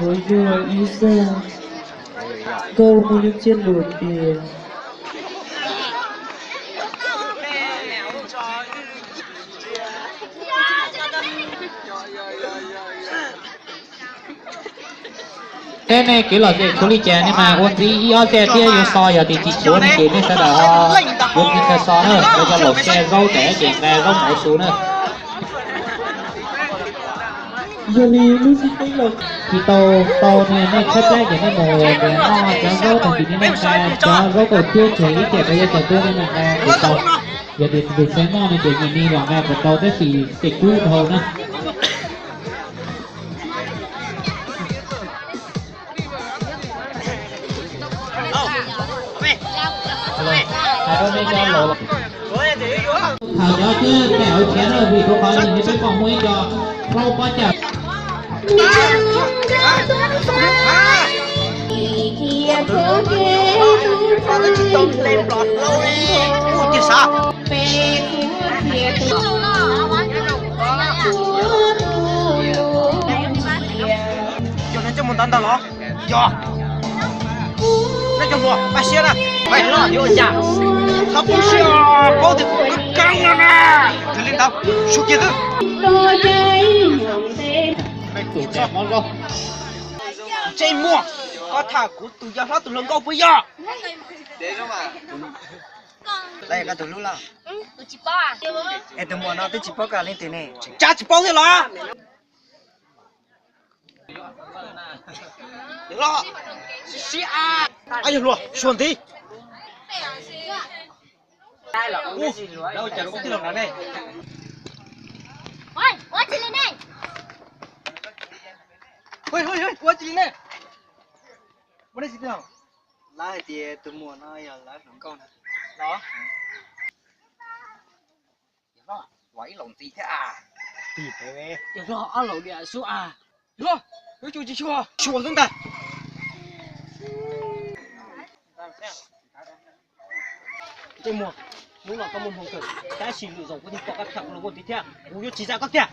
Mus yuav ib xeeg, Nkauj muaj lub ntsiab lus tias. Teb nej kev lom zem txhua li cas nej mas ua ntxiv ib ob txhiab thiab yuav xo, yog tias tsis tshuav no ces nej sawv daws ho yuav tiv tag xo na, yuav cov laus xya zaub tes ces nqa zaub mov su na. Yog li lub xib teb los tsis tau tau ne, nej tshab plab ces nej mus noj cov zaub tag kis nej nqa cov zaub tau thiab, tshuav ib tiam rau yog cov tub nej nqa tsis tau. Yog tias tus xav noj no ces nyiam li los nqa kom tau tab sis tej kub dhau na. Hais rau nej cov laus, thaum cov twb pem hauv tshiav na, vim rau qhov yog peb pom muaj ib co plaub pob cawm. Coj nej coj mus ntawd ntag los? Yog. Nej cov hluas, pab siab na. Pab siab, paub tias kuv kab kab no na. Yog li ntawd, su kiag xwb. Ntsej muag, koj tham kuv tus yawg hlob tus hluas nkauj puas yog? Koj tus hlub los? Es tus muam no twb tsis paub koj leej twg ne. Cas tsis paub thiab los? Yawg hluas, suav ntiv. Ua cas ua tij laug na ne? Ua tij laug ne? Ua nej tij laug. Lawv hais tias tus muam no yog lawv hluas nkauj na. Los? Yawg hlob, ua ib laus ntxiv thiab a. Yawg hlob, ob laus diam xwb a. Yawg hlob, yuav tsum tsis tshua, tshua xwb ntag. Ntsej muag, hnub no koj muaj hmoo kawg, tab sis lwm zaus kuv yeej pom koj tham kuv los ua ntxiv thiab, kuv yuav tsis zam koj kiag.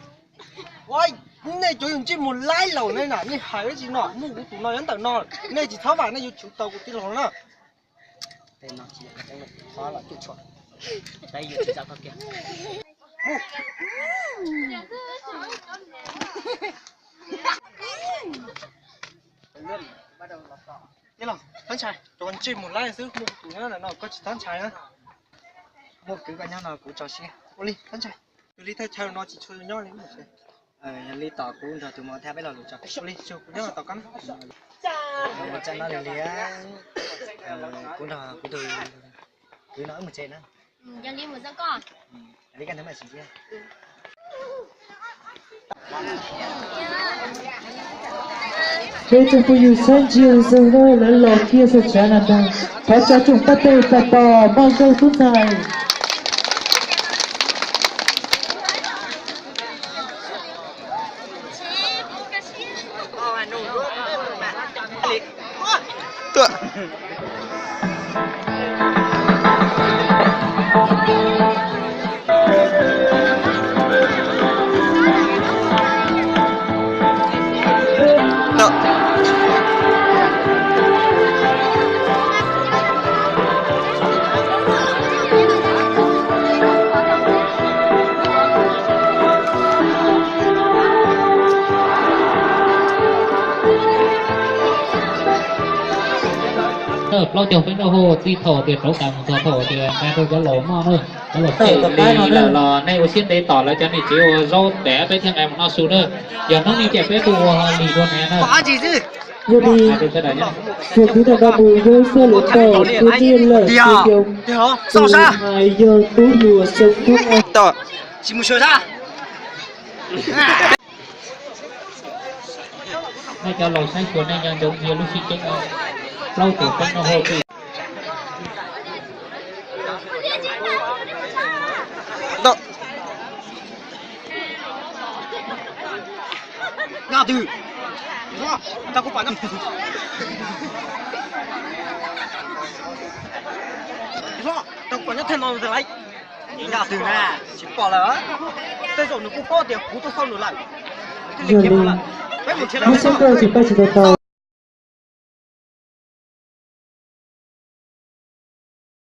Nej cov yog ntsej muag laib laus ne na, nej hais dab tsi no, muaj kuv tus no nyob ntawm no, nej tsis txhob vam nej yuav tsum tau kuv tij laug na. Tej no tsis yog qhov los cuj tshuam, tab yuav tsis zam koj kiag. Tij laug, txhob ntshai, cov ntsej muag laib xwb, muaj kuv tus nyob ntawm no koj tsis txhob ntshai na. Muaj kwv koj nyob no kuv tso siab. Ua li, txhob ntshai. Tus li thaj chaw no tsis tshua nyob li. Yog li tom kuv nrog tus muam thiab peb lo lus tso. Ua li, kuv nyob no tos koj na. Tsa no li li, kuv nrog kuv tus kwv no wb mus tsev na. Yog li mus txog koj. Li koj ntawd mam sim thiab. Peb tsoom phooj ywg sab ntsig zoo no lawv los kiag txog tshav no ntag, thov tsa tsoom pab teg tsa tos Moj Nkauj Tub Ntxhais. Plaub caug peb nrauj hauv txij thaum tias rauv taws mus txog thaum tias nqa rau cov laus noj na, cov laus txij li lawm los nej ua siab ntev tos lawv cov niam tsev ua zaub tes peb thiaj nqa mus noj su na. Yog hnub no ces peb tuaj ua lim dua na. Yog li, txhua tus tau mus yog xya lus tau tus tiag lawm, tus yog tub hluas xya tub. Tsis mus sua sab. Nej cov laus saib xyuas nej nco ntsoov ntsia lub sib ceeb no, plaub tus teeb no hauj twm. Nyob twg? Tau kuv pom nyob, tau kuv pom nyob thaj no lawm. Nyob twg na? Tsis pom lawm. Tej zaum nws kuj paub tias kuv tuaj xauj nws lawm. Yog li, lub sab nkauj tsis pab tsis tau tau.